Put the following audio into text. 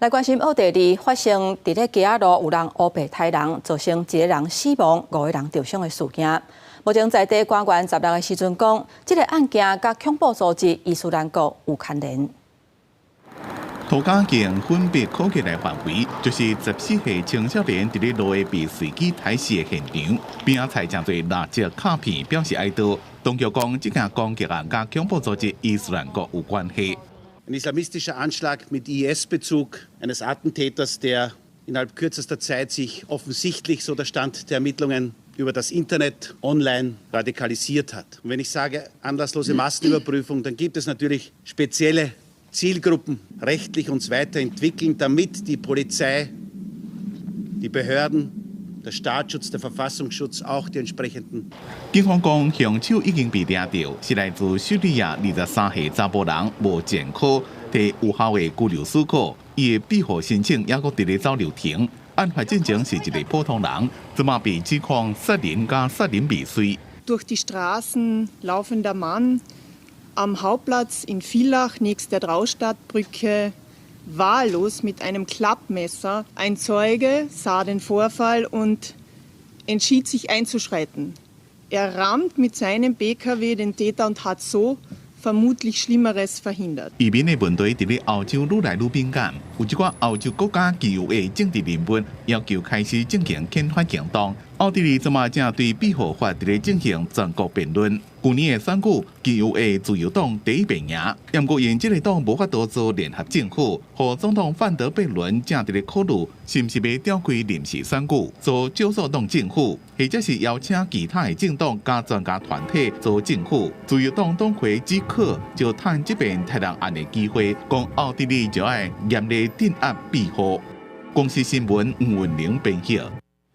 來關心奧地利發生佇咧街仔路有人烏白刣人，造成一个人死亡、五个人受傷的事件。目前在地官員十六的時陣講，這个案件佮恐怖組織伊斯蘭國有牽連。塗鴉用粉筆塗起來範圍，就是14歲青少年佇咧路下被隨機刣死的現場。邊仔菜誠濟蠟燭卡片表示哀悼。當局講，這件攻擊案佮恐怖組織伊斯蘭國有關係。 Ein islamistischer Anschlag mit IS-Bezug eines Attentäters, der innerhalb kürzester Zeit sich offensichtlich, so der Stand der Ermittlungen, über das Internet online radikalisiert hat. Und wenn ich sage anlasslose Massenüberprüfung, dann gibt es natürlich spezielle Zielgruppen rechtlich uns weiterentwickeln, damit die Polizei, die Behörden, der Staatsschutz, der Verfassungsschutz auch die entsprechenden。警方講，兇手已經被抓著，是來自敘利亞23歲查埔人，無前科，提有效的居留許可，伊的庇護申請猶閣佇咧走流程。案發進前是一个普通人，這馬被指控殺人佮殺人未遂。 Durch die Straßen laufender Mann am Hauptplatz in Villach nächst der Draustadtbrücke wahllos mit einem Klappmesser. Ein Zeuge sah den Vorfall und entschied sich einzuschreiten. Er rammt mit seinem PKW den Täter und hat so vermutlich Schlimmeres verhindert. 移民的問題佇咧歐洲愈來愈敏感，有一寡歐洲國家極右的政治人物要求開始進行憲法行動。奧地利這馬正對庇護法佇咧進行全國辯論。舊年的選舉，極右的自由黨第一遍贏，毋過因這个黨無法度組聯合政府，予總統范德貝倫正佇咧考慮是毋是欲召開臨時選舉，組少數黨政府，或者是邀請其他的政黨佮專家團體組政府。自由黨黨魁基克就趁這遍刣人案的機會，講奧地利就愛嚴厲鎮壓庇護。公視新聞吳文玲編譯。